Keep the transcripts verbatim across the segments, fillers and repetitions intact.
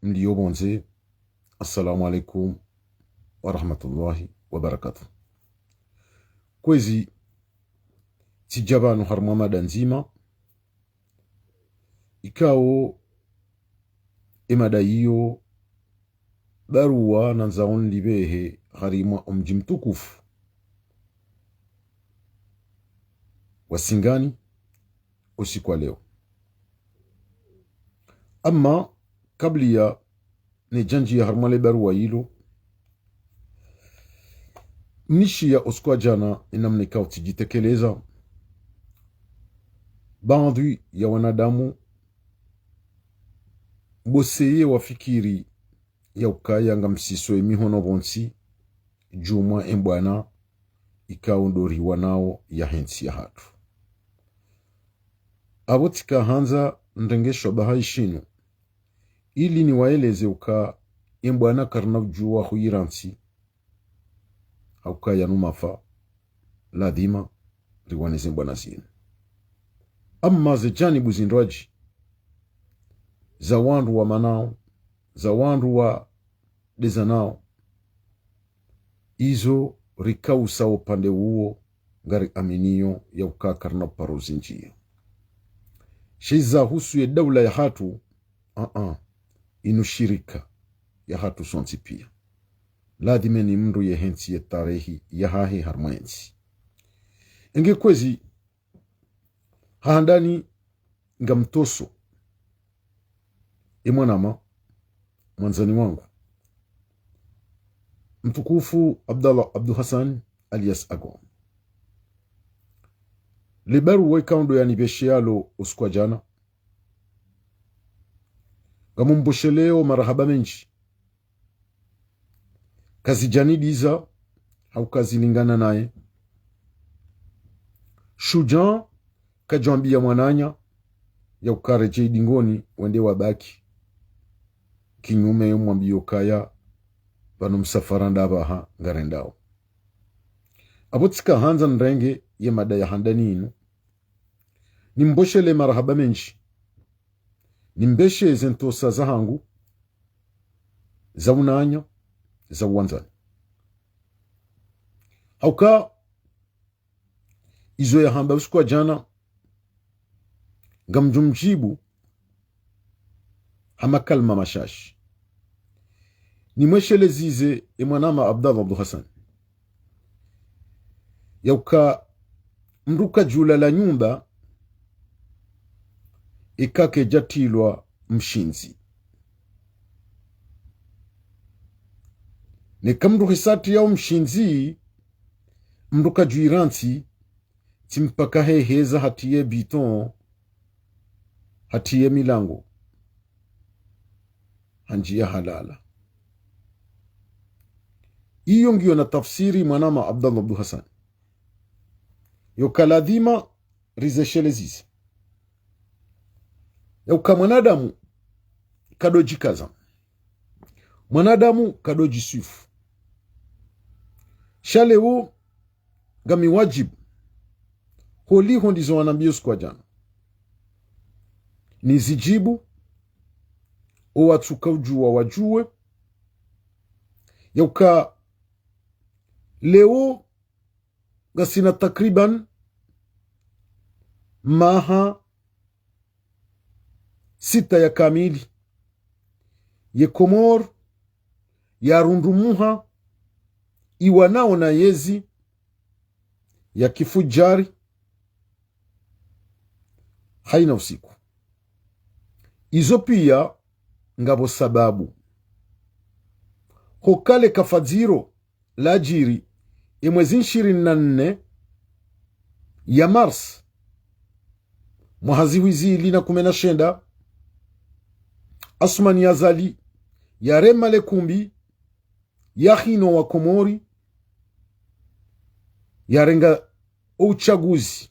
Mliyo pvondze, assalamu alaikum wa rahmatullahi wa barakatuh. Kwezi, tsidja pvanu harumwa mada ndzima, ikao, emada iyo, baruwa nandzao nilipvehe harimwa omdji mtukufu wa Singani, usiku wa leo. Ama, kabla ya nidjandjiye harumwa le baruwa ilo, nishiya usiku wa djana inamna ikao tsidjitekeleza, baadhwi ya wanadamu, boseye wafikiri ya ukaya ngamsiso emihono pvontsi, djumwa embwana, ikao ndo riwanao yahe ntsi yahatru. Apvo tsika handza nirenge shwabaha ishinu, ili niwaeleze uka embwana karina udjuwa huyirantsi, ha ukaya nu mafa, ladhima riwane zembwana zinu. Ama ze janibu zindrwadji, za wandru wamanao, za wandru wadezanao, izo rikausa upande uwo ngariaminiyo ya uka karina uparo zindjiya. She iza husu ye daula yahatru, aa, inu shirika yahatru sontsi piya. Ladhima ni mndru yehentsi ye tarehi yahahe harumwa entsi. Enge kwezi, ha handani ngamtoso, emwanama, mwandzani wangu, mtukufu Abdallah Abdou Hassan alias Agon. Le baruwa ikao ndo yanipvesheya lo usiku wa djana, ngamumbosheleo marahaba mendji. Kazidjanidiza, hau kazilingana naye. Shudjan kadjwambiya mwananya ya uka redjei dingoni wende wabaki. Kinyume yo mwambiyo kaya pvanu msafara ndapvaha ngarendao. Apvo tsika handza nirenge ye mada ya handani inu, nimboshele marahaba mendji, nimbeshe ze ntosa zahangu, za unanya, za uwandzani. Ha uka izo yahamba usiku wa djana, ngamdjo mdjibu ha makalima mashashi. Nimweshelezeze emwanama Abdallah Abdou Hassan ya uka mndru kadjulala nyumba eka kedjatrilwa mshindzi. Neka mndru hesatri yao mshindzi, mndru kadjwirantsi, tsi mpaka heheza hatriye biton, hatriye milango, handjiya halala. Iyo ngiyo na tafsiri mwanama Abdallah Abdou Hassan. Yo ka ladhima rizeshelezeze ya uka mwanadamu kadodjikaza. Mwanadamu kadodjiswifu. Sha leo ngami wadjibu, holiho ndizo wanambiyo usiku wa djana, nizidjibu, owatsuka udjuwa wadjuwe ya uka leo ngasina takriban maha sita ya kamili, ye Komori yarundumuha iwanao na yezi ya kifudjari haina usiku. Izo piya ngapvo sababu. Hokale kafadziro ladjiri emwezi nshirini na nne ya Mars, mwaha zihwi zili na kume na shenda, Assoumani Azali yarema le kumbi, yahino wa Komori, yarenga outsaguzi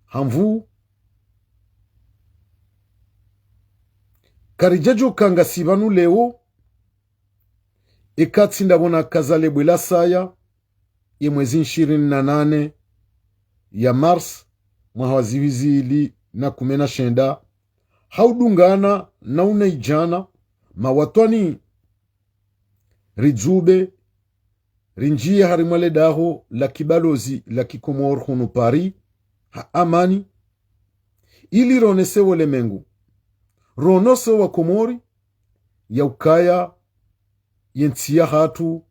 ha nvuu. Karidjadjuwa uka ngasi pvanu leo, eka tsi ndapvo nakaza le bwe la saya, ye mwezi nshirini na nane ya Mars, mwaha wa zihwi zili na kume na shenda, ha udungana na unaidjana mawatwani, ridzube, rinjiye harimwa le daho la kibalozi la kikomori hunu Paris, ha amani, ili ronese wo lemengu, ronese wa Komori, ya ukaya ye ntsi yahatru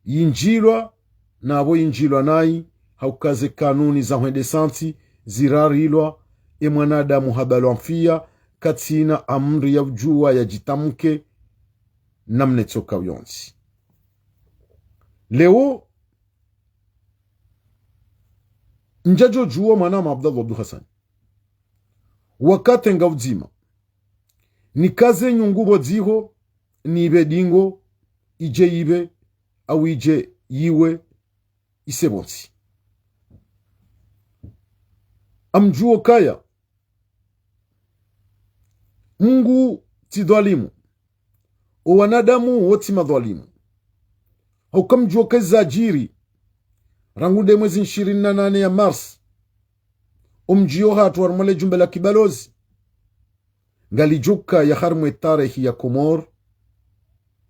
yinjilwa, na apvo yinjilwa nayi, ha uka ze kanuni za hwendesa ntsi zirarilwa, e mwanadamu habalwa mfiya, katsina amri ya udjuwa ya djitamuke, namna itsoka uyontsi. Leo, ndjadjo djuwa mwanama Abdallah Abdou Hassan, wakati nga udzima, nikaze nyungu pvo dziho, nipve dingo, idje ipve, au idje yiwe, ise pvontsi. Amdjuwo kaya, Mungu tsi dhwalimu, o wanadamu wo tsi madhwalimu. Hauka mdjuwo keza djiri, rangu nde mwezi nshirini na nane ya mars, o mdjiyo hatru harimwa le jumba la kibalozi, ngalidjo kaya harimwa e tarehi ya Komori,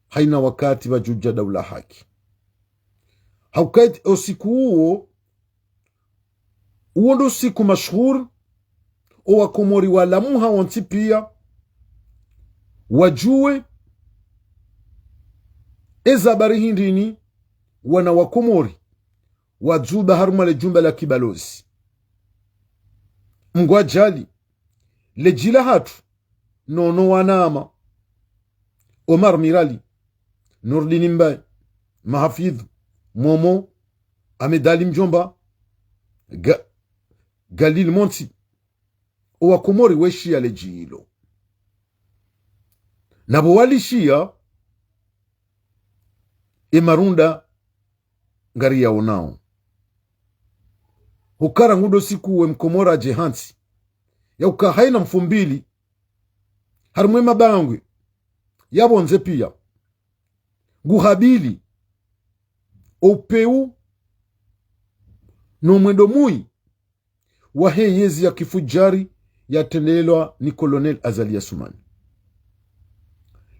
haina wakati pvadjudja daula haki. Hauka o usiku uwo, uwo ndo usiku mashuhuri, o wa Komori walamuha wontsi piya, wadjuwe eza habari hindrini, wana wa Komori, wadzuba harimwa le jumba la kibalozi. Mngu adjali, le djila hatru, nono wanama, Omar Mirali, Nurdini Mbaye, Mahafidhu, Momo, Ahmed Ali Mdjomba, Ga-, Galil Montsi, o wa Komori weshiya le djilo. Na pvo walishiya, e marunda ngariyaonao. Hukaya rangu ndo usiku uwo e mkomori adje hantsi, ya uka haina mfumbili, harimwa e mabangwe ya pvondze piya, nguhabili o upvewu no mwendo mwi wahe yezi ya kifudjari yatrendelwa ni Colonel Azali Assoumani.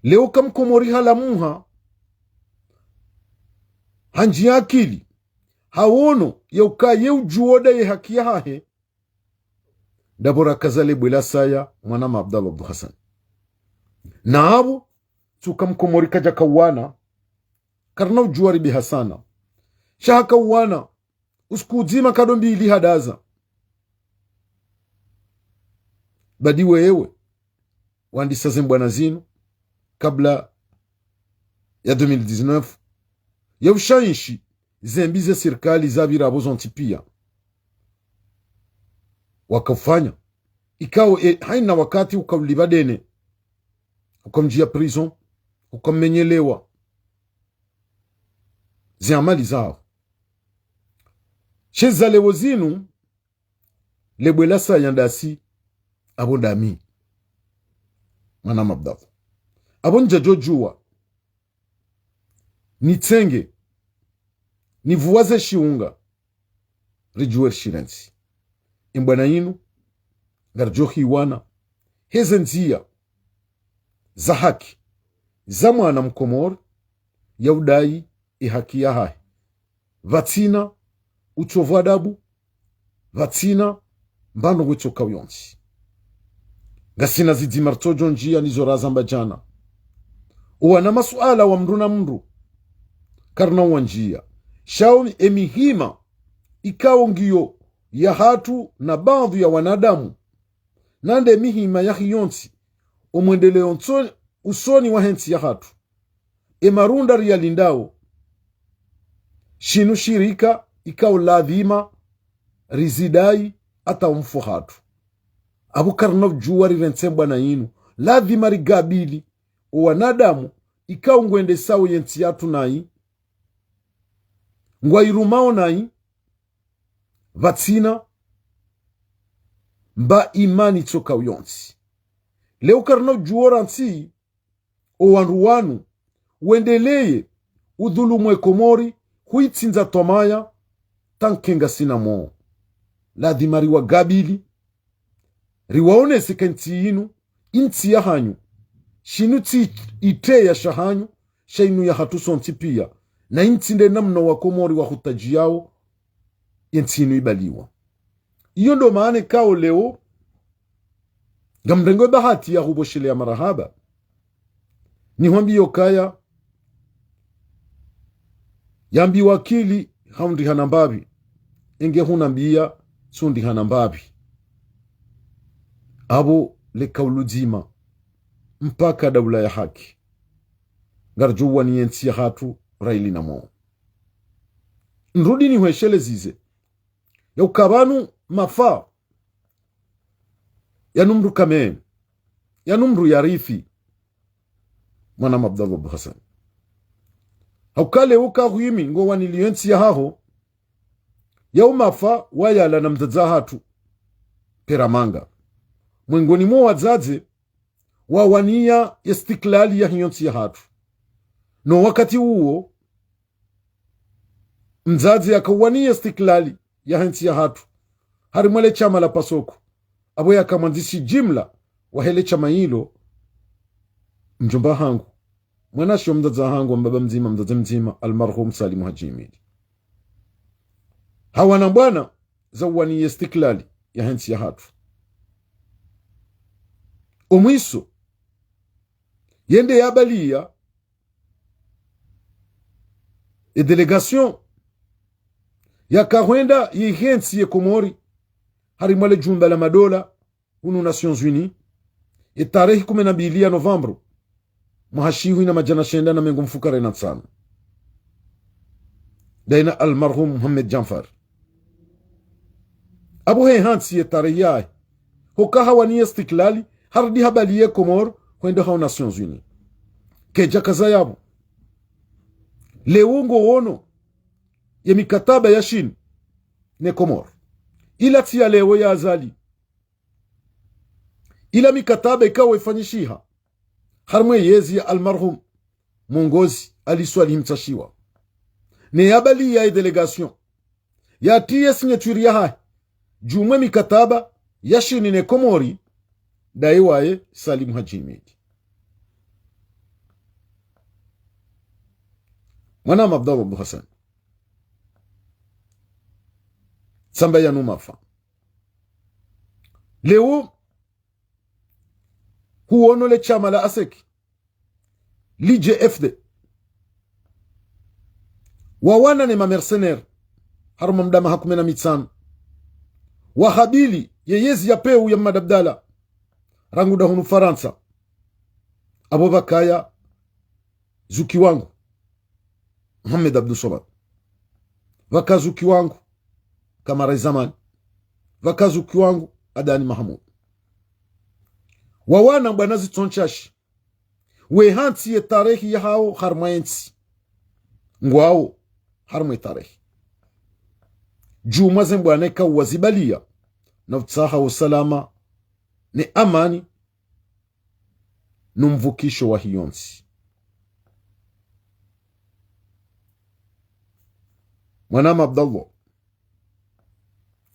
Leo ka mkomori halamuha, hanji ya akili, hawono ya uka ye udjuwo nda ye haki yahahe, ndapvo rakaza le bwe la saya mwanama Abdallah Abdou Hassan. Na apvo, tsuka mkomori kadjaka uwana, karina udjuwa ribe hasana. Sha haka uwana, usiku udzima kado mbili hadaza. Badi wewe, wandisa ze mbwana zinu, kabla ya deux mille dix-neuf, ya ushawishi ze mbi ze sirikali zapvira apvo zontsi piya. Wakaufanya. Ikao, e, haina wakati ukaulipva dene. Ukamdjiya prison, ukamenyelewa ze amali zaho. She za leo zinu, le bwe la saya ndasi, apvo ndami, mwanama Abdallah. Apvo ndjadjo djuwa, nitsenge, nipvuwaze shiunga, ridjuwe rishirentsi. E mbwana inu, ngaridjo hiwana, heze ndziya za haki, za mwana mkomori, ya udai e haki yahahe. Pvatsina utovu adabu, pvatsina mbandro ngwetsoka uyontsi. Ngasina zidzima ritsodjo ndjiya nizo razamba djana. Uwana masuala wa mndru na mndru, karina uwandjiya. Sha o mi-, e mihima ikao ngiyo yahatru na baadhwi ya wanadamu, na nde mihima yahe yontsi, o mwendeleyo ntso-, usoni wahe ntsi yahatru, e marunda riyalindao, shinu shirika ikao ladhima rizidai ata umfu hatru. Apvo karina udjuwa rirentse mbwana inu, ladhima rigabili o wanadamu ikao ngwendesao ye ntsi yahatru nayi, ngwairumao nayi, pvatsina mba imani tsoka uyontsi. Leo karina udjuwa rantsi, o wandru wanu, wendeleye udhulumu e Komori, huitsindza twamaya, tanke ngasina mo. Ladhima riwagabili, riwaonese ka e ntsi inu, i ntsi yahanyu. Shinu tsi itreya shahanyu, sha inu yahatru sontsi piya. Na intsi nde namna Wakomori wahutadjiyao, yentsi inu ibaliwa. Iyo ndo maana ikao leo, ngamrengo bahati ya hubosheleya marahaba. Nihwambiyo kaya, yambiwa akili, haundriha na mbapvi. Enge hunambiya, tsundriha na mbapvi. Apvo leka uludzima, mpaka daula ya haki. Ngaridjo waniya yentsi yahatru, rayili na mo. Nrudi nihwesheleze ze. Ya uka pvanu mafa. Yanu mdru kame. Yanu mdru yarithi. Mwanama Abdallah Abou Hassan. Hauka leo uka hwimi ngo waniliyo yentsi yahaho. Ya umafa wayala na mdzadze hatru. Peramanga. Mwengoni mwa wadzadze wawaniya ye istiklali yahe yontsi yahatru. No wakati uwo, mdzadze yakawaniya istiklali yahe ntsi yahatru, harimwa le shama la PASOCO, apvo yaka mwandzishi jimla wahe le shama ilo, mdjomba hangu, mwanashe wa mdzadze hangu, wa mbaba mdzima, mdzadze mdzima, almarhum Salim Hadji Imidi. Hawana mbwana za uwaniya istiklali yahe ntsi yahatru. Omwiso, yende yabaliya e délégation yaka hwenda yihe ntsi ye Komori, harimwa le jumba la madola, hunu Nations Unies, ye tarehi kume na mbili ya novembre, mwaha shihwi na madjana shenda na mengo mfukare na ntsanu. Daina almarhum Mohamed Djanfar. Apvo he hantsi ye tarehi yahe, hoka hawaniya istiklali, harudi habaliya ye Komori, hwenda hao Nations Unies. Kedja kaza yapvo. Leo ngo wono ye mikataba ya Shini ne Komori. Ila tsi ya leo ya azali. Ila mikataba ikao ifanyishiha harimwa yezi ya almarhum mwongozi Ali Swalihi Mtsashiwa. Ne yabaliya ye délégation, yatiya signature yahahe juu mwe mikataba ya Shini ne Komori, dayi waye Salim Hadji Imidi. Mwanama Abdallah Abou Hassan. Tsamba yanu mafa. Leo, huono le shama la ASEC, lidje F D, wawana ne ma mercenaires, harumwa mda maha kume na mitsanu, wahabili ye yezi ya pewu ya Mmadi Abdallah, rangu da hunu Farantsa. Apvo pvakaya zuki wangu Mohamed Abdou Soman. Pvaka zuki wangu Kamara Izamani. Pvaka zuki wangu Adani Mahamoud. Wawana mbwana zitso ntsashi. We hantsi ye tarehi yahao harimwa yentsi. Ngwao harimwa ye tarehi. Juu mwa ze mbwana ikao wazibaliya, na utsaha usalama, ne amani, no mvukisho wahe yontsi. Mwanama Abdallah.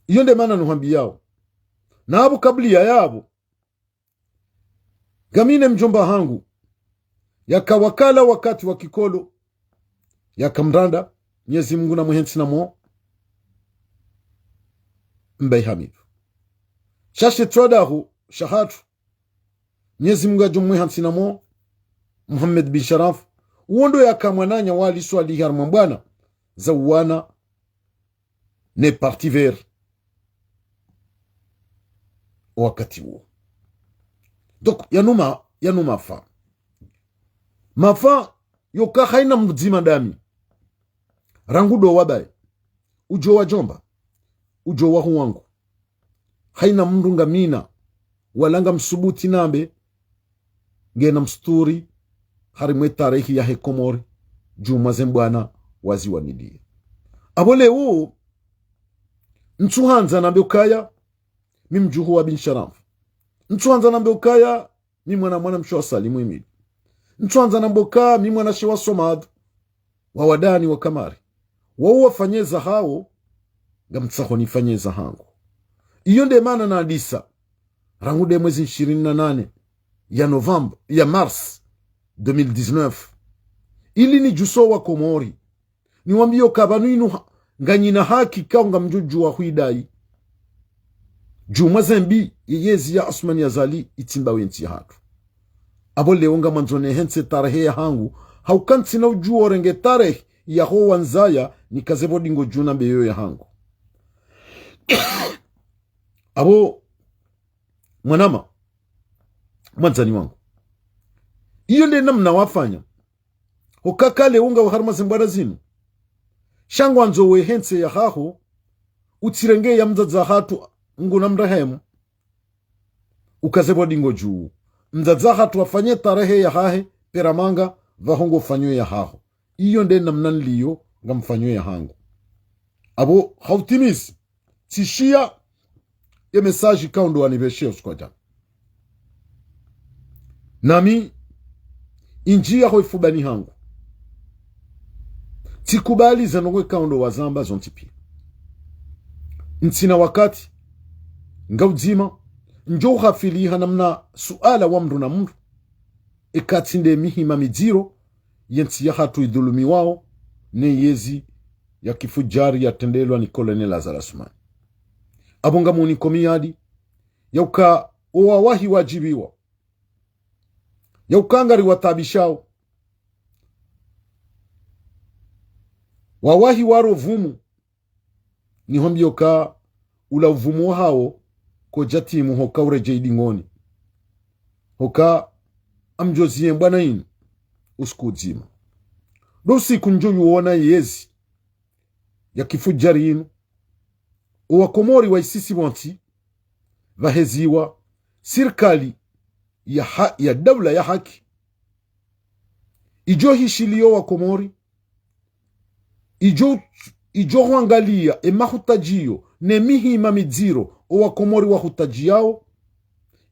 Iyo nde mana nuhambiyao. Na apvo kabla ya yapvo, ngamina mdjomba hangu, yaka wakala wakati wa kikolo, yaka mranda, Mnyezi Mungu na mwihe ntsi na mo, Mbaye Hamidu. Sha she twadahu shahatru, Mnyezi Mungu yadjo mwiha ntsi na mo, Mohamed bin Sharaf, uwo ndo yaka mwananya wa Ali Swalihi harimwa mbwana za uwana ne Parti Vert. Wakati uwo. Donc, yanu ma, yanu mafa. Mafa yoka haina mdzima dami. Rangu ndo wabaye. Udjo wa djomba. Udjo wa huwangu. Haina mndru ngamina, wala ngamsubuti nambe, ngena msturi, harimwa ye tarehi yahe Komori, juu mwa ze mbwana waziwaniliya. Apvo leo, ntsuhandza nambe ukaya, mi mdjuhu wa bin Sharaf. Ntsuhandza nambe ukaya, mi mwana mwanamshe wa Salim Imidi. Ntsuhandza nambe uka mi mwanashe wa Somadu, wa Wadani wa Kamari. Wao wafanye zahao, ngamtsaho nifanye zahangu. Iyo nde mana nadisa, rangu nde mwezi nshirini na nane, ya novembre, ya mars deux mille dix-neuf. Ili nidjuse Wakomori, niwambiye uka pvanu inu ha-, nganyina haki ikao ngamdjodjuwa huidai. Djumwa zembi ye yezi ya Assoumani Azali itsimba yentsi yahatru. Apvo leo ngamwandzo nehentse tarehi yahangu, hauka ntsina udjuwa urenge tarehi yaho wandzaya nikaze pvo dingo dju na mbeyo yahangu. Apvo, mwanama, mwandzani wangu. Iyo nde namna wafanya. Hukaya leo ngawe harumwa zembwana zinu. Sha ngwandzo wehentse yahaho, utsirenge ya mdzadze hatru Mngu namrehemu. Ukaze pvo dingo dju. Mdzadze hatru afanye tarehi yahahe, pera manga, pvaho ngofanyo yahaho. Iyo nde namna niliyo, ngamfanyo yahangu. Apvo, hautimizi. Tsishiya ye message ikao ndo wanipveshe usiku wa djana. Nami, indjiya ho ifubani hangu. Tsikubali ze ndrongoo ikao ndo wazamba zontsi piya. Ntsina wakati, ngaudzima, ndjo uhafiliha namna suala wa mndru na mndru. Eka tsi nde mihima midziro, yentsi yahatru idhulumiwao, ne yezi ya kifudjari yatrendelwa ni Colonel Azali Assoumani. Apvo ngamuniko miadi, yauka owawahi wadjibiwa. Yauka ngariwataabishao. Wawahi waro vumu, nihwambiyo uka ula uvumu wahawo kodja timu hoka uredjei dingoni. Hoka amdjoziye mbwana inu usiku udzima. Ndo usiku ndjo yuona yezi ya kifudjari inu. Owakomori waisisi pvontsi, pvaheziwa sirikali ya ha-, ya daula ya haki. Idjo hishiliyo Wakomori, idjo, idjo hwangaliya emahutadjiyo ne mihima midziro owakomori wahutadjiyao,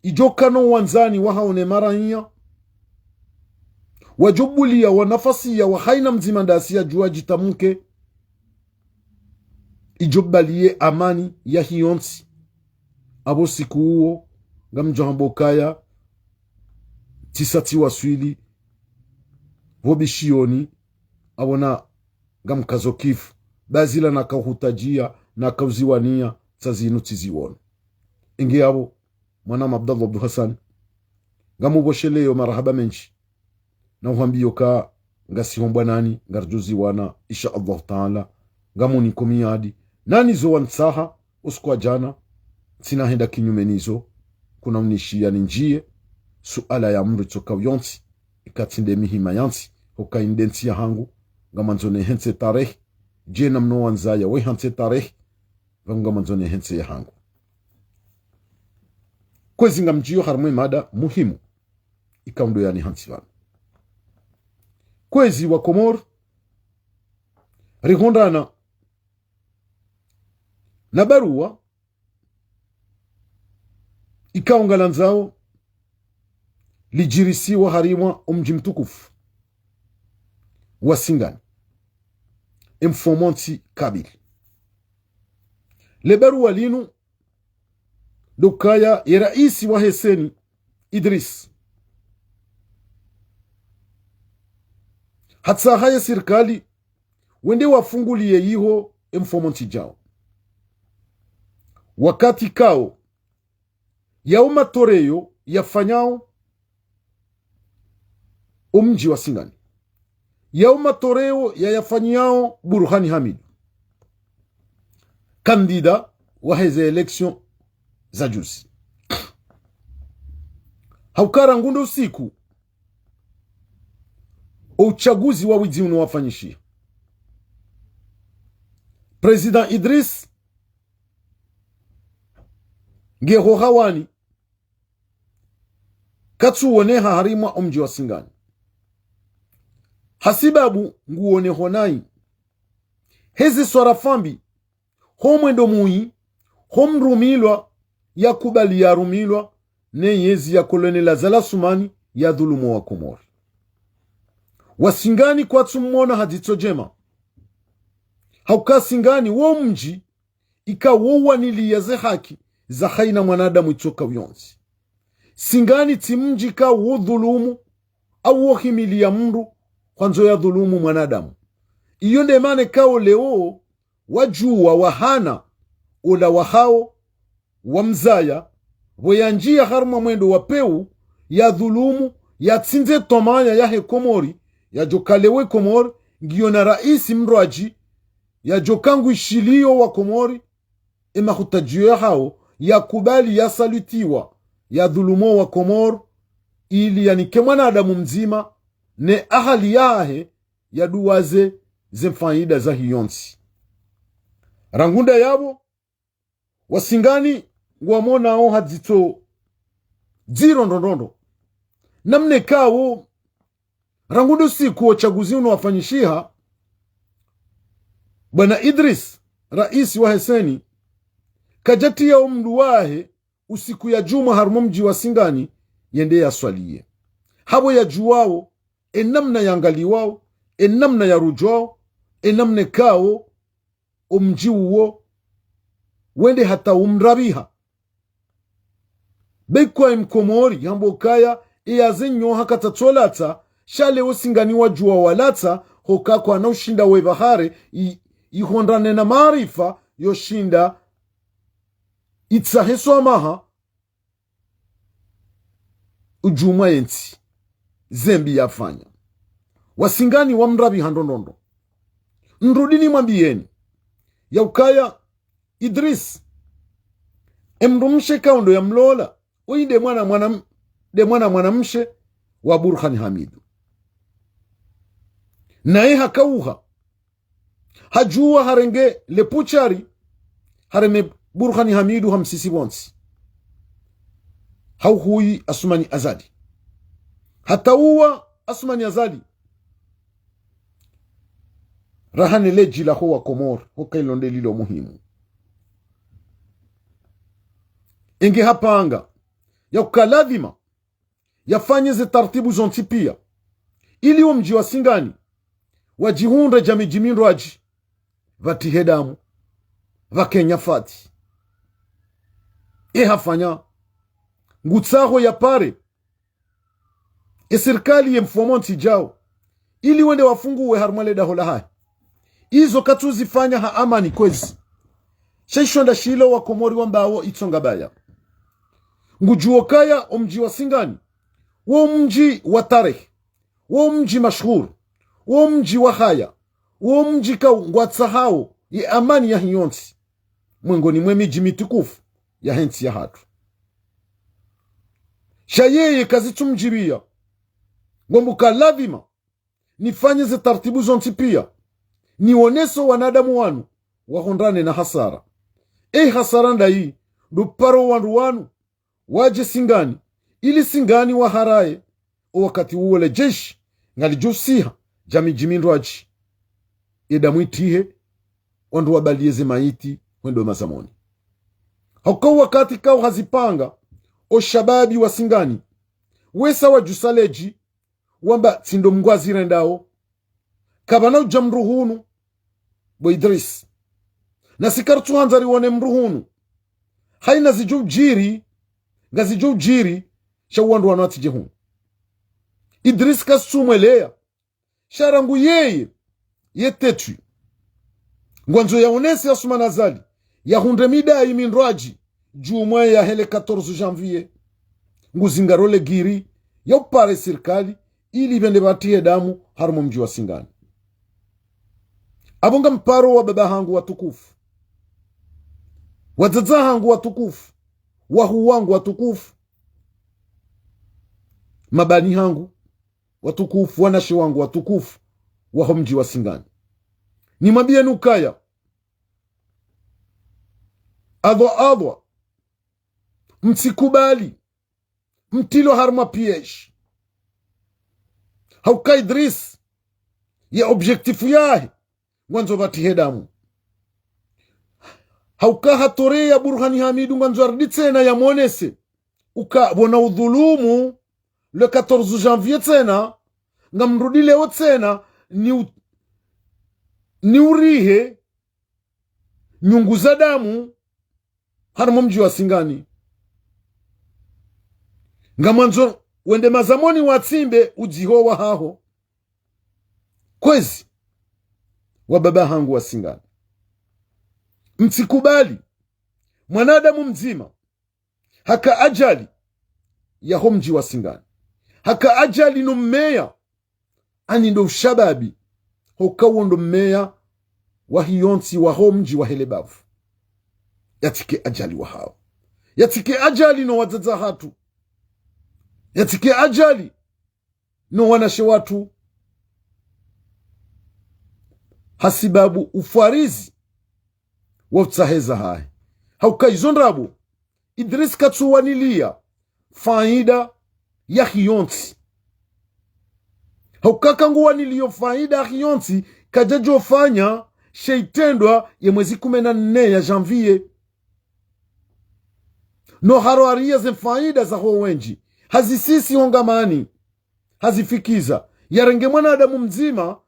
idjo kana wandzani wahawo ne maraiya, wadjo buliya wanafasiya wa haina mdzima ndasi yadjuwa djitamuke, idjo baliye amani yahe yontsi. Apvo siku uwo, ngamdjo hamba ukaya, tsisa tsiwaswili, pvo bishiyoni, apvo na ngamkazo kifu, ba zila nakauhutadjiya, nakauziwaniya, tsa zinu tsiziwono. Inge apvo, mwanama Abdallah Abdou Hassan, ngamupvosheleyo marahaba mendji. Na uhwambiyo uka ngasi ho mbwanani, ngaridjo ziwana, insha Allahu Taala, ngamuniko miadi. Nanizo wantsaha, usiku wa djana, ntsina henda kinyume nizo, kuna unishiya nindjiye, suala ya mndru itsoka uyontsi, eka tsi nde mihima yantsi, hoka inde ntsi yahangu, ngamwandzo nehentse tarehi, djena mno wandzaya wehantse tarehi, pvangu ngamwandzo nehentse yahangu. Kwezi ngamdjiyo harumwa emada muhimu, ikao ndo yanihantsi pvanu. Kwezi Wakomori, rihundrana na baruwa ikao ngalandzao lidjirisiwa harumwa omdji mtukufu wa Singani, emfumontsi kabili. Le baruwa linu ndo ukaya ye raisi wahe CENI, Idriss, hatsaha ye sirikali wende wafunguliye yiho emfumontsi djao. Wakati ikao yao matoreyo yafanyao omdji wa Singani, yao matoreyo yayafanyao Burhani Hamidu, kandida waheze élection za juzi. Hauka rangu ndo usiku o uchaguzi wa widzi unu wafanyishiha, Président Idriss nge ho hawani, katsuwoneha harumwa omdji wa Singani. Hasibabu nguwoneho nayi heze swarafa mbi, ho mwendo muyi, ho mrumilwa, yakubali yarumilwa, ne yezi ya Colonel Azali Assoumani yadhulumu Wakomori. Wasingani kwatsumwona ha dzitso djema. Hauka Singani wo mdji ikao waniliya ze haki za haina mwanadamu itsoka uyontsi. Singani tsi mdji ka wo dhulumu, au wo himiliya mndru, hwandzo ya dhulumu mwanadamu. Iyo nde mana kao leo, wadjuwa wahana, ola wahao, wamzaya, pvo yandjiya harumwa mwendo wa peu, ya dhulumu, ya tsindze twamaya yahe Komori, yadjo ka leo Komori, ngiyo na raisi mndrwadji, yadjo ka ngwishiliyo wa Komori, e mahutadjiyo yahao, ya kubali ya salitiwa, ya dhulumu wa Komori, ili yanike mwanadamu mdzima, ne ahali yahe, ya duwaze ze mfaida zahe yontsi. Rangu nda yapvo, Wasingani ngwamonao ha dzitso dziro ndrondrondro. Namna kao, rangu ndo siku wo utsaguzi unu wafanyishiha, bwana Idris, raisi wahe CENI, kadjatiya o mndru wahe usiku ya djumwa harumwa mdji wa Singani, yende ya swaliye. Hapvo ya djuwao, e namna yangaliwao, e namna ya rudjwao, e namna kao, o mdji uwo, wende hata umrabiha. Be kwa e Mkomori, hamba ukaya, e yaze nyoha katsatso latsa, sha leo Singani wadjuwa walatsa, hoka kwana ushinda we bahare, i, ihondrane na maarifa, yo shinda, itsahe swamaha, udjumwa yentsi, ze mbi yafanya. Wasingani wamrabiha ndrondrondro. Nrudi nimwambiyeni, ya ukaya Idris, e mndru mshe kao ndo ya mlola, uyi nde mwana mwana m-, nde mwana mwana mshe wa Burhan Hamidu. Naye hakauha, hadjuwa harenge le puchari, hareme Burhan Hamidu hamsisi pvontsi. Hauhuyi Asumani Azali. Hata uwa Asumani Azali. Rahane le dji laho wa Komori, hoka ilo nde lilo muhimu. Enge hapanga, ya uka ladhima, yafanye ze taratibu zontsi piya. Ili wo mdji wa Singani, wadjihundre dja midji mindrwadji, pvatrihe damu, pvakenya fati. E hafanya, ngutsaho ya pare, e sirikali ye mfumontsi djao, ili wende wafunguwe harumwa le daho lahahe. Izo katsuzifanya ha amani kwezi. Sha isho nda shilo wa Komori wambao itsonga baya. Ngudjuwo kaya o mdji wa Singani, wo mdji wa tarehi, wo mdji mashuhuri, wo mdji wa haya, wo mdji kao ngwatsahao ye amani yahe yontsi, mwengoni mwe midji mitukufu yahe ntsi yahatru. Sha yeye kazitsumdjibiya, ngwambo ka ladhima, nifanye ze taratibu zontsi piya, nionese wanadamu wanu, wahondrane na hasara. E hasara ndayi, ndo paro wandru wanu, wadje Singani, ili Singani waharaye, o wakati uwo le jeshi, ngalidjo usiha, dja midji mindrwadji. E damu itrihe, wandru wabaliye ze mayiti, hwendo mazamoni. Hauka o wakati kao hazipanga, o shababi wa Singani, wesa wadjusa le dji, wamba tsi ndo mngwazi rendao. Kapvana udja mndru hunu, bo Idris. Nasi karitsuhandza riwone mndru hunu. Haina zidjo udjiri, ngazidjo udjiri, sha wandru wanu watsidje hunu. Idris kasitsumweleya. Sha rangu yeye, ye tetwi. Ngwandzo yaonese Asumani Azali, yahundre midayi mindrwadji, djumwa yahe le quatorze janvier. Nguzingaro le giri, ya upare sirikali, ili pvende pvatrihe damu, harumwa mdji wa Singani. Apvo ngamparo wababa hangu watukufu. Wadzadze hangu watukufu. Wahuu wangu watukufu. Mabani hangu watukufu, wanashe wangu watukufu, waho mdji wa Singani. Nimwambiyeni ukaya, adhwa adhwa, mtsikubali, mtrilwa harumwa piège. Hauka Idris, ye objectif yahe, ngwandzo pvatrihe damu. Hauka hatoreya Burhan Hamidu ngwandzo yarudi tsena yamonese uka pvona udhulumu le quatorze janvier tsena, ngamrudi leo tsena, ni u-, ni urihe nyungu za damu, harumwa mdji wa Singani. Ngamwandzo wende mazamoni watsimbe udziho wahaho. Kwezi, wababa hangu wa Singani, mtsikubali mwanadamu mdzima haka ajali yaho mdji wa Singani, haka ajali no mmeya, ani ndo ushababi, hoka wo ndo mmeya wahe yontsi waho mdji wahe le bavu, yatsike ajali wahawo, yatsike ajali no wadzadze hatru, yatsike ajali no wanashe watru, hasibabu ufwarizi wa utsaha eza hahe. Hauka izo ndrabo, Idris katsuwaniliya faida yahe yontsi. Hauka ka nguwaniliyo faida yahe yontsi, kadjadjo fanya she itrendwa ye mwezi kume na nne ya janvier. No harwariya ze faida zaho wendji, hazisisi hongamani, hazifikiza, yarenge mwanadamu mdzima,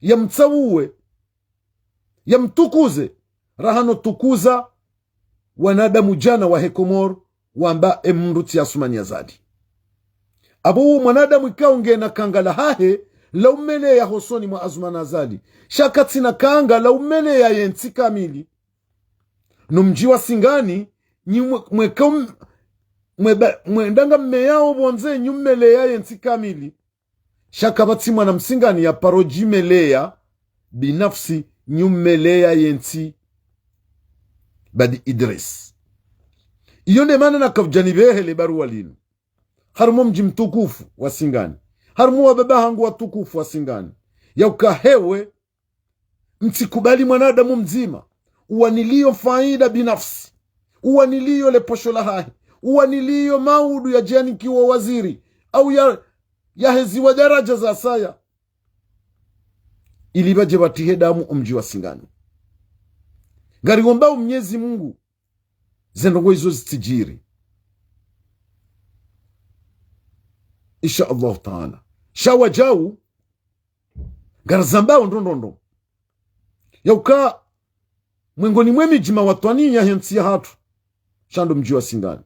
yamtsauwe, yamtukuze, raha no tukuza wanadamu djana wahe Komori, wamba e mdru tsi Assoumani Azali. Abo wo mwanadamu ikao ngena kanga lahahe la umeleya hosoni mwa Assoumani Azali, sha katsina kanga la umeleya yentsi kamili. No mdji wa Singani, nyi mwe-, mweka um-, mweba-, mwendanga mmeya wo pvondze nyi umeleya yentsi kamili. Sha kapvatsi mwana msingani ya paro djimeleya binafsi, nyi umeleya yentsi, badi Idris. Iyo nde mana nakaudja nipvehe le baruwa linu, harumwa mdji mtukufu wa Singani, harumwa wababa hangu watukufu wa Singani, yauka hewe mtsikubali mwanadamu mdzima uwaniliyo faida binafsi, uwaniliyo le posho lahahe, uwaniliyo maudu ya djanikiwa waziri, au ya, ya heziwa daraja za saya, ili pvadje pvatrihe damu o mdji wa Singani. Ngariomba o Mnyezi Mungu ze ndrongoo izo zitsidjiri, insha Allahu Taala. Sha wadjau, ngarizambao ndrongoo ndrongoo. Yauka mwengoni mwe midji mawatwani yahe ntsi ya hatru, sha ndo mdji wa Singani.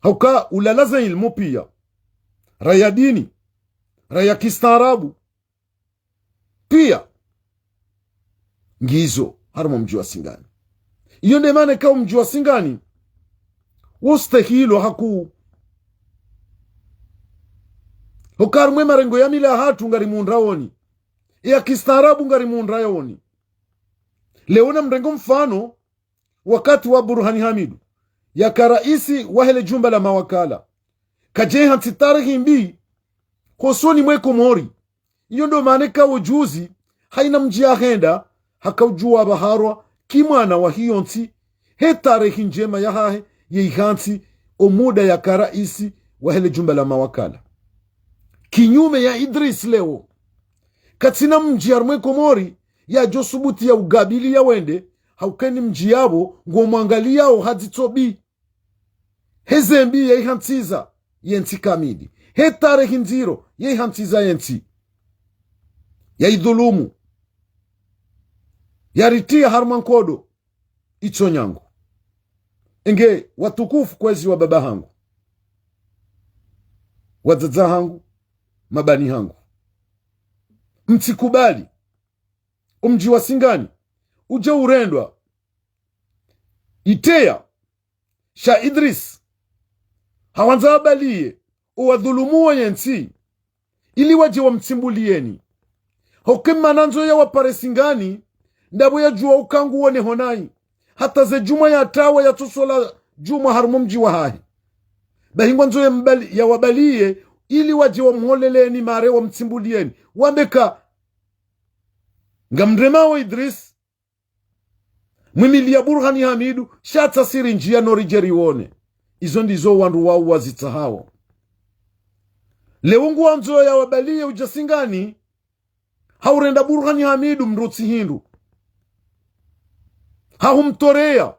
Hauka ulala ze ilmu piya, raya dini, raya kistaarabu piya, ngizo harumwa mdji wa Singani. Iyo nde mana ikao mdji wa Singani wo stehilwa hakuu. Hauka harumwa e marengo ya mila ya hatru ngarimundraoni, ya kistaarabu ngarimundraoni. Leo namrenge mfano, wakati wa Burhani Hamidu yaka raisi wahe le djumba la mawakala, kadjehantsi tarehi mbi hosoni mwe Komori. Iyo ndo mana ikao juzi, haina mdji yahenda, hakaudjuwa pvaharwa ki mwana wahe yontsi, he tarehi ndjema yahahe, ye ihantsi o muda yaka raisi wahe le djumba la mawakala. Kinyume ya Idris leo, katsina mdji harumwa e Komori yadjo subuti ya ugabili ya wende, hauka eni mdji yapvo ngomwangaliyao ha dzitso mbi. He ze mbi yaihantsiza yentsi kamili, he tarehi ndziro yaihantsiza yentsi, yaidhulumu, yaritriya harumwa nkodo itso nyangu. Enge watukufu, kwezi wababa hangu, wadzadze hangu, mabani hangu, mtsikubali o mdji wa Singani udje urendwa itreya sha Idris, hawandza wabaliye owadhulumuwo yentsi, ili wadje wamtsimbuliyeni. Hauka e mana ndzo yawapare Singani, ndapvo yadjuwa uka nguwone honayi, hata ze djumwa yatrawa yatsosola djumwa harumwa o mdji wahahe. Bahi ngwandzo yambali-, yawabaliye, ili wadje wamholeleni mare wamtsimbuliyeni, wambe ka ngamremao Idris, mwimiliya Burhani Hamidu, sha tsi siri ndjiya no ridje riwone. Izo ndizo wandru wao wazitsahao. Leo nguwandzo yawabaliye udja Singani, haurenda Burhani Hamidu mdru tsi hindru, hahumtoreya.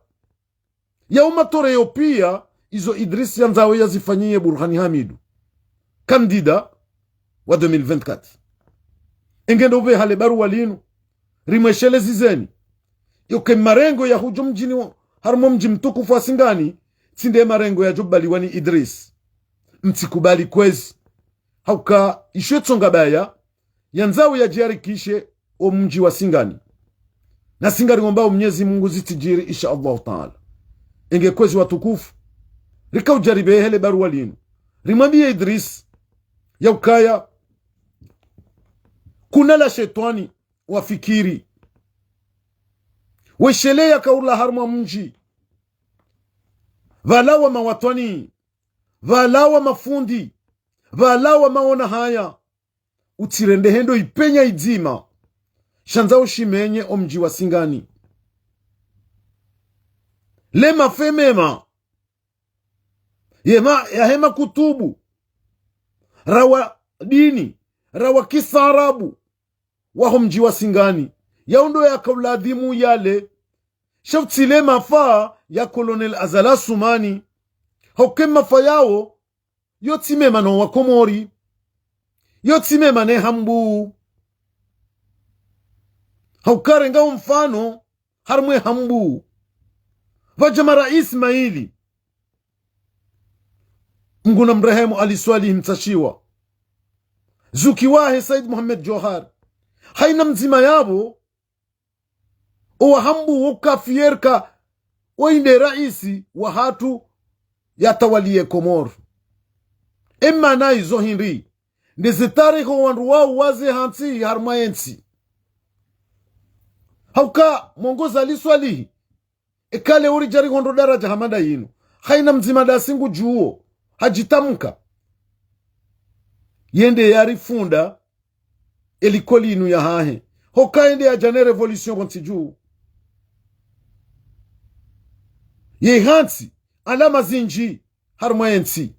Yao matoreyo piya izo Idris yandzao yazifanyiye Burhani Hamidu, candidat wa deux mille vingt-quatre. Enge ndo upveha le baruwa linu, rimweshelezizeni. Yoke marengo ya hudjo mdjini wa, harumwa o mdji mtukufu wa Singani, tsi nde marengo yadjobaliwa ni Idris. Mtsikubali kwezi. Hauka isho itsonga baya, yandzao yadjiyarikishe o mdji wa Singani. Na Singani ngomba o Mnyezi Mungu zitsidjiri, insha Allahu Taala. Enge kwezi watukufu, rika udjaribe hele baruwa linu. Rimwambiye Idris, ya ukaya, kuna la shetwani wafikiri. Wesheleya kaula harumwa mdji. Pvala wa mawatwani. Pvala wa mafundi. Pvala wa maona haya. Utsirende hendo ipenya idzima. Shandza ushimenye o mdji wa Singani. Le mafemema. Yema, yahema kutubu. Rawa dini. Rawa kistaarabu. Waho mdji wa Singani. Yaundo yakauladhimu yale. Sha utsile mafa ya Colonel Azali Assoumani. Hauka e mafa yawo, yo tsi mema no Wakomori. Yo tsi mema ne Hambu. Hauka renga o mfano, harumwa e Hambu. Pvadja mara Ismaili. Mngu namrehemu Ali Swalihi Mtsashiwa. Zuki wahe Said Mohamed Djohar. Haina mdzima yapvo, owa Hambu wo kafiyerka, wo inde raisi wahatru yatawaliye Komori. E mana izo hindri, nde ze tarehi o wandru wao waze hantsi harumwa ye ntsi. Hauka, mwongozi Ali Swalihi, eka le uridjari hondro daradja hama nda yinu. Haina mdzima ndasi ngudjuwo. Hadjitamka. Yende yarifunda e likoli inu yahahe. Hoka yende yadja ne révolution pvontsi dju. Ye hantsi, alama zindji, harumwa ye ntsi.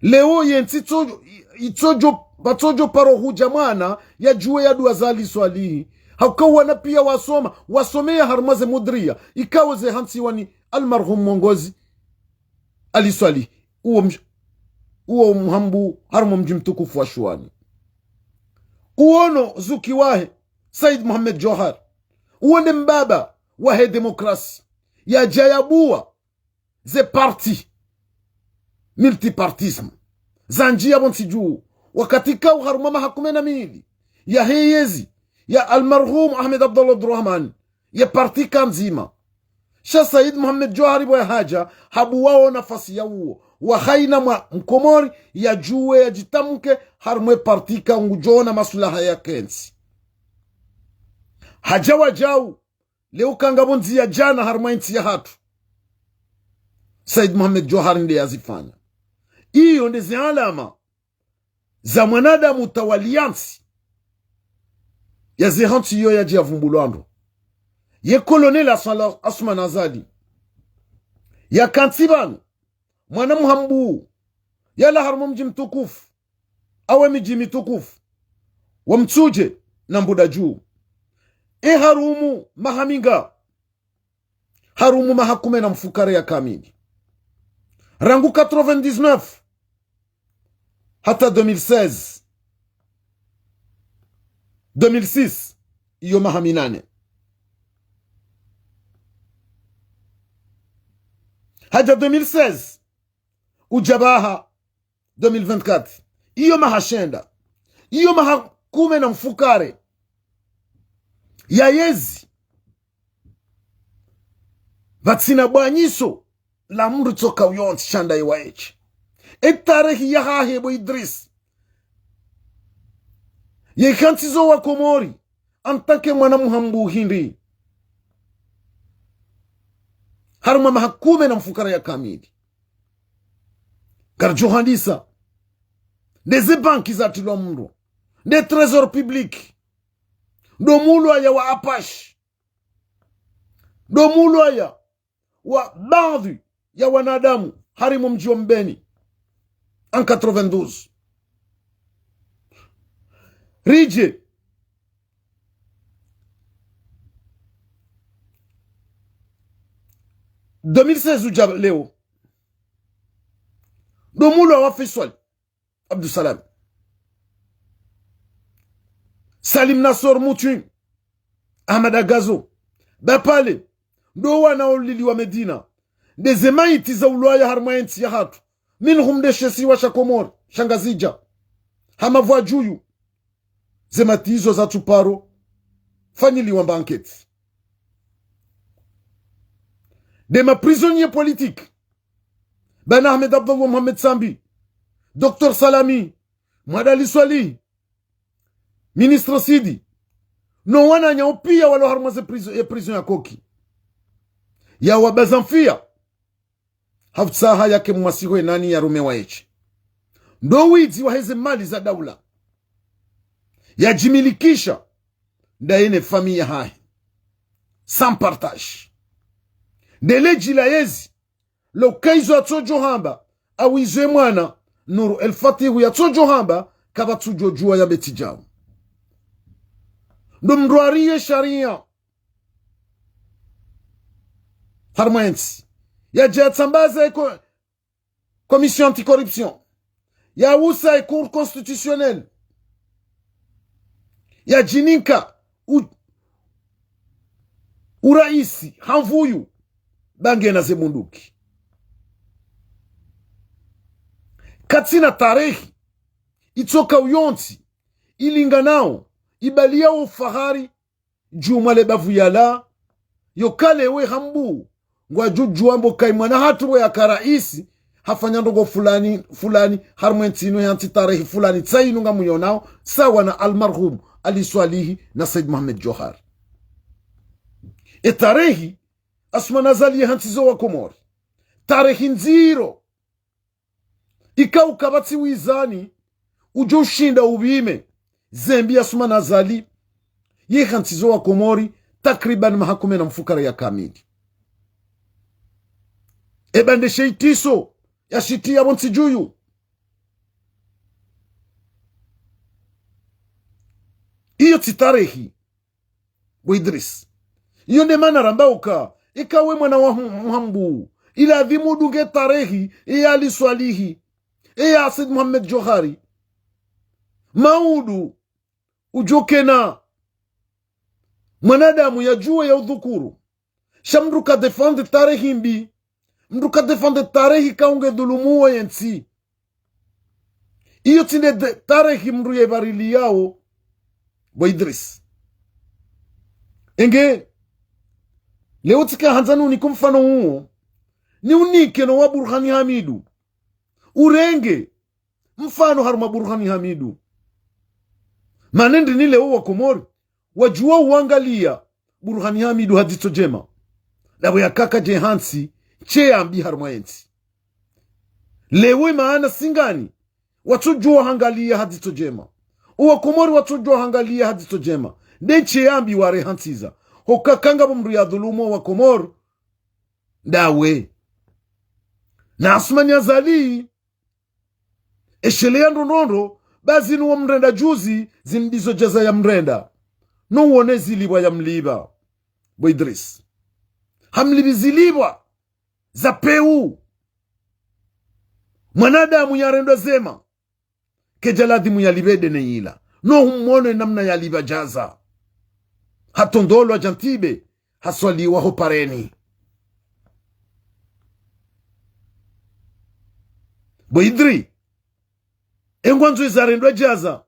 Leo ye ntsi tso-, itsodjo, pvatsodjo paro hudja mwana, yadjuwe ya dua za Ali Swalihi. Hauka wana piya wasoma, wasomeya harumwa ze mudriya, ikao ze hantsiwa ni almarhum mwongozi Ali Swalihi. Uwo mj-, uwo mhambu harumwa mdji mtukufu wa Shuwani. Uwo no zuki wahe, Said Mohamed Djohar. Uwo nde mbaba wahe demokrasi. Yadja yabuwa ze parti, multipartisme, zandjiya pvontsi dju, wakati kao harumwa maha kume na mili yahe yezi ya almarhum Ahmed Abdallah Abdurahman, ye parti ka ndzima. Sha Said Mohamed Djohar pvo yahadja, habuwa o nafasi ya uwo, wa haina mwa Mkomori yadjuwe yadjitamke harumwa e parti ka ngudjona maswilaha ya ke ntsi. Hadja wadjau, leo ka ngapvo ndziya djana harumwa e ntsi yahatru. Said Mohamed Djohar nde yazifanya. Iyo nde ze alama za mwanadamu utawaliya ntsi. Ya ze hantsi iyo yadji yavumbulwa ndo. Ye Colonel Asala-, Assoumani Azali. Yakantsi pvanu. Mwana mhambu. Yalawa harumwa mdji mtukufu. Awe midji mitukufu. Wa Mtsudje na Mbuda Dju. E harumu maha minga. Harumu maha kume na mfukare ya kamili. Rangu quatre-vingt-dix-neuf hata deux mille seize. Deux mille six, iyo maha minane. Hadja deux mille seize, udja pvaha deux mille vingt-quatre. Iyo maha shenda. Iyo maha kume na mfukare ya yezi. Pvatsina bwanyiso la mndru tsoka uyontsi shanda yewa eche. E tarehi yahahe bo Idris. Ye hantsi zo wa Komori, en tant que mwana mhambu hindri. Harumwa maha kume na mfukare ya kamili. Karidjo handisa. Nde ze banki zatrilwa mndro. Nde trésor public. Ndo mulwaya wa Apache. Ndo mulwaya wa baadhwi ya wanadamu harimwa mdji wa Mbeni. En quatre-vingt-douze. Ridje. Deux mille seize udja leo. Ndo mulwaya wa Faisal Abdou Salam. Salim Nassor Mutui. Ahmada Gazo. Bapale. Ndo wana olili wa Medina. Nde ze maiti za ulwaya harumwa yentsi yahatru. Minhum nde she isiwa sha Komori, sha Ngazidja. Hama vwa djuyu. Ze maiti izo zatsuparo fanyiliwa mba enquête. Nde ma prisonniers politiques. Bwana Ahmed Abdallah Mohamed Sambi, Docteur Salami, Mohamed Ali Soilihi, Ministre Sidi, no wananya wo piya walo harumwa ze prison, ye prison ya Koki. Ya wabaza mfiya. Hafutsaha yake mwasiho ye nani yarume wa yeshe. Ndo widzi wa heze mali za daula. Yadjimilikisha. Ndaye ne famiyi yahahe. Sans partage. Nde ledji la yezi. Lo kaizo yatsodjo hamba, awizo ye mwana, Nour El Fath yatsodjo hamba, kapvatsudjo djuwa ya beti djawo. Ndo mndru ariye shariya. Harumwa yentsi. Yadja yatsambaza ye ko-, Commission Anticorruption. Yawusa ye Cour Constitutionnelle. Yadjinika u-, uraisi, ha nvuyu, ba ngena ze bunduki. Katsina tarehi, itsoka uyontsi, ilinganao, ibaliya ufahari, djumwa le bavu yala, yo kale we hambu, ngwadjo djuwa mbo kayi mwana hatru we yaka raisi, hafanya ndrongo fulani, fulani, harumwa yentsi inu yantsi tarehi fulani, tsa inu ngamuyonao, sawa na almarhum Ali Soilihi na Said Mohamed Djohar. E tarehi, Assoumani Azali ye hantsizo wa Komori. Tarehi ndziro. Ika ukapvatsi wizani, udjo ushinda upvime, zembi ya Assoumani Azali, ye hantsizo wa Komori, takriban maha kume na mfukare ya kamili. Eba nde she itiso, ya shiti ya pvo ntsi djuyu. Iyo tsi tarehi. Bo Idris. Iyo nde mana ramba uka, ika we mwana wa hu-, Mhambu, iladhimu udunge tarehi, eya Ali Soilihi, eya Said Mohamed Djohar. Maudu, udjo kena mwanadamu yadjuwe ya udhukuru. Sha mndru ka défendre tarehi mbi. Mndru ka défendre tarehi ka unge dhulumu wo yentsi. Iyo tsi nde de-, tarehi mndru ye barili yawo, bo Idris. Enge, leo tsika handza nunike mfano uwo, niunike no wa Burhani Hamidu. Urenge mfano harumwa Burhani Hamidu. Mana ndrini leo wa Komori wadjuwa uwangaliya Burhani Hamidu ha dzitso djema. Ndapvo yakaka dje hantsi, she yambi harumwa yentsi. Leo maana singani, watsodjuwa hangaliya ha dzitso djema. Owa Komori watsodjuwa hangaliya ha dzitso djema. Nde she yambi ware hantsiza. Hoka kanga pvo mndru ya dhulumu owa Komori. Ndawe. Na Assoumani Azali. Esheleya ndrondrondro, ba zinu wamrenda juzi, zinu ndizo jaza yamrenda. No wone zilipvwa yamlipva. Bo Idris. Hamlipvi zilipvwa za pewu. Mwanadamu yarendwa zema. Kedja ladhimu yalipve dene yila. No humwono namna yalipva jaza. Hatondolwa dja ntibe, haswaliwa ho pareni. Bo Idri, engwandzo zarendwa jaza.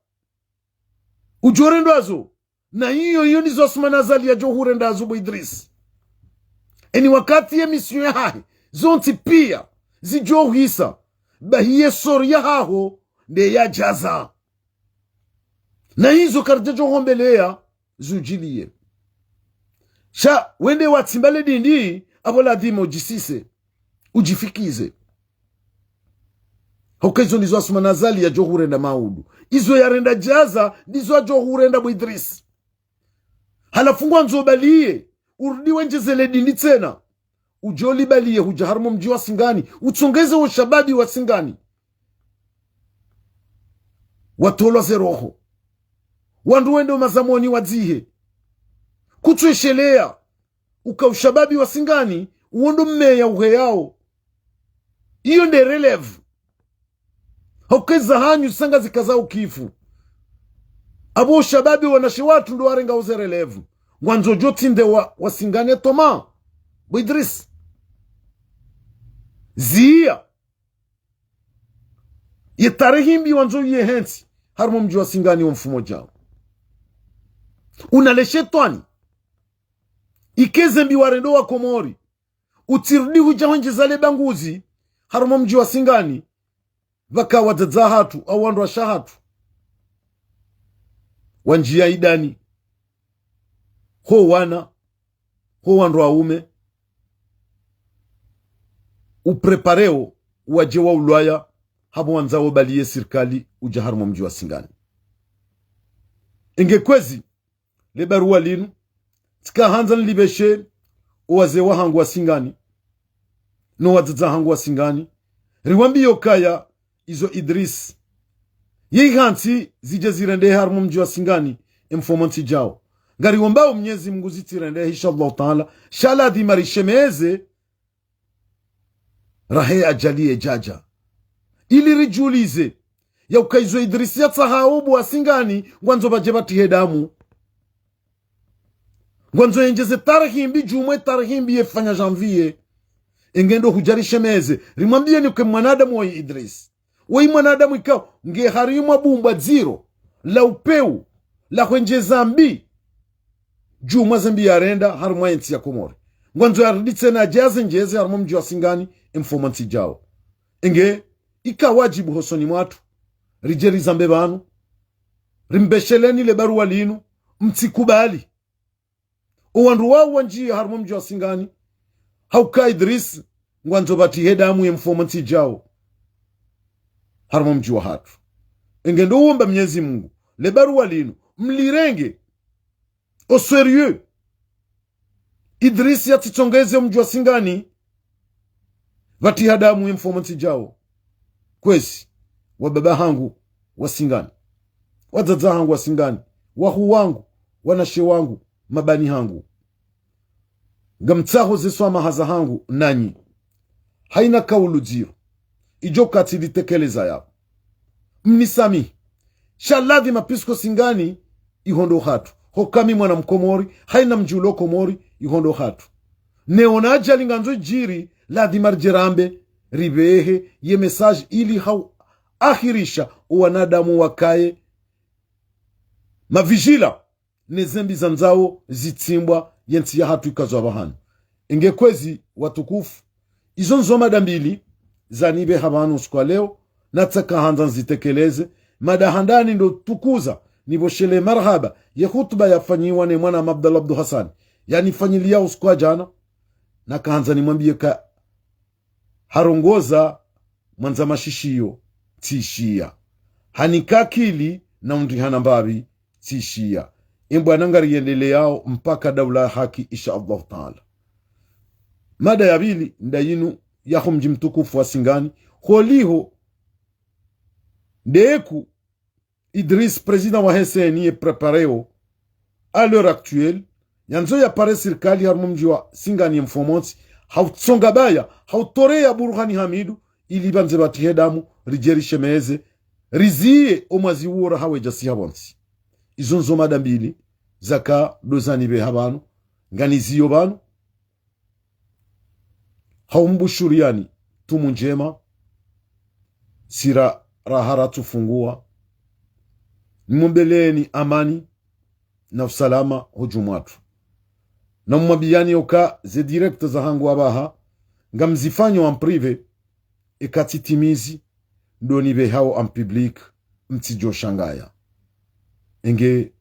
Udjo rendwa zo. Na iyo, iyo ndizo Assoumani Azali yadjo hurenda zo, bo Idris. Eni wakati ye mission yahahe, zontsi piya, zidjo hwisa, bahi ye sori yahaho, nde ya jaza. Na izo karidja djo hombeleya, zudjiliye. Sha, wende watsimba le dindi, apvo ladhima udjisise, udjifikize. Hoka izo ndizo Assoumani Azali yadjo hurenda maudu. Izo yarenda jaza, ndizo yadjo hurenda bo Idris. Halafu ngwandzo baliye, urudi wendjeze le dindi tsena. Udjo libaliye hudja harumwa mdji wa Singani, utsongeze wo shababi wa Singani. Watolwa ze roho. Wandru wende o mazamoni wadzihe. Kutsu esheleya. Uka ushababi wa Singani, uwo ndo mmeya uheyao. Iyo nde relève. Hoka eza hanyu sanga zika za ukifu. Apvo ushababi wanashe watru ndo warenga uze relève. Ngwandzo djo tsinde wa, wa Singani toma. Bo Idris. Ziya. Ye tarehi mbi wandzo uye hentsi harumwa mdji wa Singani wo mfumo djao. Una le shetwani. Ike ze mbi warendo wa Komori. Utsirudi hudja hwendjeza le banguzi harumwa mdji wa Singani. Pvaka wadzadze hatru, au wandruwashe hatru. Wandjiya idani. Ho wana, ho wandru waume, uprepareo wadje wa ulwaya, hapvo wandzao baliye sirikali udja harumwa mdji wa Singani. Enge kwezi, le baruwa linu, tsika handza nilipveshe, o wazee wahangu wa Singani, no wadzadze hangu wa Singani, riwambiyo kaya izo Idris ye ihantsi zidje zirendehe harumwa mdji wa Singani, e mfumontsi djao. Ngariwombao Mnyezi Mungu zitsirendehe, insha Allahu Taala, sha ladhima rishemeze, rahe ajali yedjadja. Ili ridjulize, ya uka izo Idris yatsahao bo wa Singani, ngwandzo pvadje pvatrihe damu. Ngwandzo yendjeze tarehi mbi djumwe tarehi mbi yefanya janvier. Enge ndo hudja rishemeze, rimwambiyeni uke mwanadamu woyi Idris. Woyi mwanadamu ikao, nge harimwa bumbwa dziro, la upeu, la hwendjeza mbi. Djumwa ze mbi yarenda, harumwa yentsi ya Komori. Ngwandzo yarudi tsena adje azendjeze harumwa mdji wa Singani, e mfumontsi djao. Enge, ika wadjibu hosoni mwatru. Ridje rizambe pvanu. Rimpvesheleni le baruwa linu, mtsikubali. O wandru wao wandjiya harumwa mdji wa Singani, ha uka Idris, ngwandzo pvatrihe damu ye mfumontsi djao harumwa mdji wahatru. Enge ndo uwomba Mnyezi Mungu, le baruwa linu, mlirenge au sérieux. Idris yatsitsongeze o mdji wa Singani, pvatriha damu ye mfumontsi djao. Kwezi, wababa hangu wa Singani, wadzadze hangu wa Singani, wahuu wangu, wanashe wangu, mabani hangu. Ngamtsaho ze swamaha zahangu nanyi. Haina kaulu dziro idjo katsi litekeleza yapvo. Mnisamihi. Sha ladhima puisque Singani iho ndo hatru. Hoka mi mwana Mkomori, haina mdji ulo Komori, iho ndo hatru. Neona ajali ngandzo idjiri, ladhima ridje rambe, ripvehe ye message ili hau ahirisha o wanadamu wakaye ma vigilants ne ze mbi zandzao zitsimbwa yentsi yahatru ikazwa pvahanu. Enge kwezi watukufu, izo ndzo mada mbili zanipveha pvanu usiku wa leo, natsaka handza nzitekeleze, mada handani ndo tukuza, nipvoshele marahaba, ye hutuba yafanyiwa ne mwana Abdallah Abdou Hassan, yanifanyiliya usiku wa djana, naka handza nimwambiye ka harongoza mwandza mashishiyo, tsishiya. Hanika akili na undrihana mbapvi, tsishiya. Embwana ngariyendeleyao mpaka daula ya haki, insha Allahu Taala. Mada ya pvili, nda yinu yaho mdji mtukufu wa Singani, holiho ndeku Idris, président wahe C E N I ye prépareo, à l'heure actuelle, yandzo yapare sirikali harumwa mdji wa Singani ye mfumontsi, hautsonga baya, hautoreya Burhani Hamidu, ili pvandze pvatrihe damu, ridje rishemeze, riziye o mwazi uwo raha wedja si hapvontsi. Izo ndzo mada mbili, zaka ndo zanipveha pvanu, nganiziyo pvanu, haumbushuriyani tumu ndjema, sira raha ratsufunguwa. Nimombeleni amani na usalama hodju mwatru. Namwambiyani oka ze direct zahangu apvaha, ngamzifanyo en privé, eka tsitimizi, ndo nipvehao en public, mtsidjo shangaya. Enge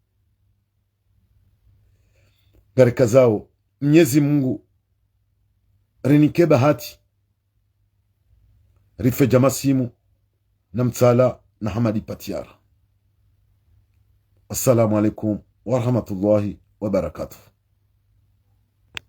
ngarikazao, Mnyezi Mungu rinike bahati, rife dja masimu na Mtsala na Hamadi Patiara. Assalamu alaikum wa rahmatullahi wa barakatuh.